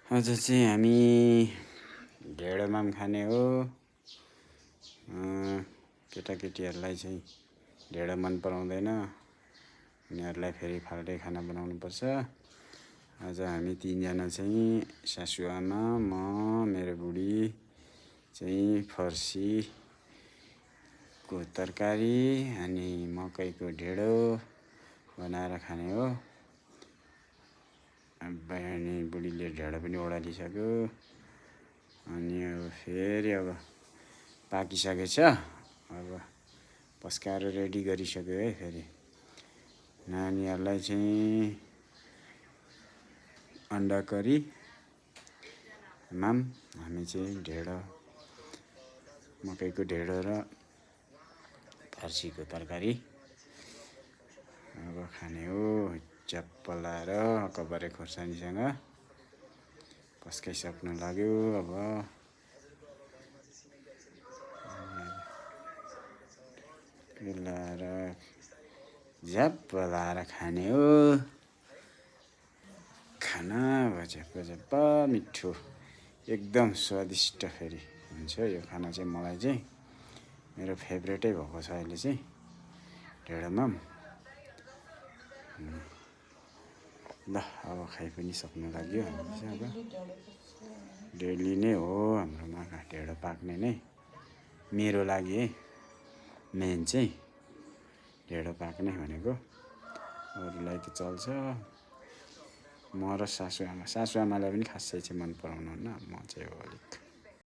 आज चाहिँ हामी ढेँडो माम खाने हो। केटाकेटीहरूलाई चाहिँ ढेँडो मन पराउँदैन, उनीहरूलाई फेरि फाल्टै खाना बनाउनुपर्छ। आज हामी तीनजना चाहिँ सासुआमा, म, मेरो बुढी चाहिँ फर्सीको तरकारी अनि मकैको ढेँडो बनाएर खाने हो। अनि बुढीले ढेँडो पनि ओडालिसक्यो। अनि अब फेरि अब पाकिसकेछ, अब पस्काएर रेडी गरिसक्यो है। फेरि नानीहरूलाई चाहिँ अन्डा करी माम, हामी चाहिँ ढेँडो, मकैको ढेँडो र फर्सीको तरकारी अब खाने हो। चप्प लाएर कबरे खोर्सानीसँग पस्काइसक्नु लाग्यो। अब लाएर झ्याप्प लाएर खाने हो। खाना झ्याप्प झ्याप्प मिठो, एकदम स्वादिष्ट फेरि हुन्छ यो खाना चाहिँ। मलाई चाहिँ मेरो फेभरेटै भएको छ अहिले चाहिँ ढेँडो माम। ल अब खाइ पनि सक्नु लाग्यो। हामी चाहिँ अब डेली नै हो हाम्रोमा ढेँडो पाक्ने नै, मेरो लागि है मेन चाहिँ ढेँडो पाक्ने भनेको। अरूलाई त चल्छ, म र सासुआमालाई पनि खासै चाहिँ मन पराउनुहुन्न, म चाहिँ हो अलिक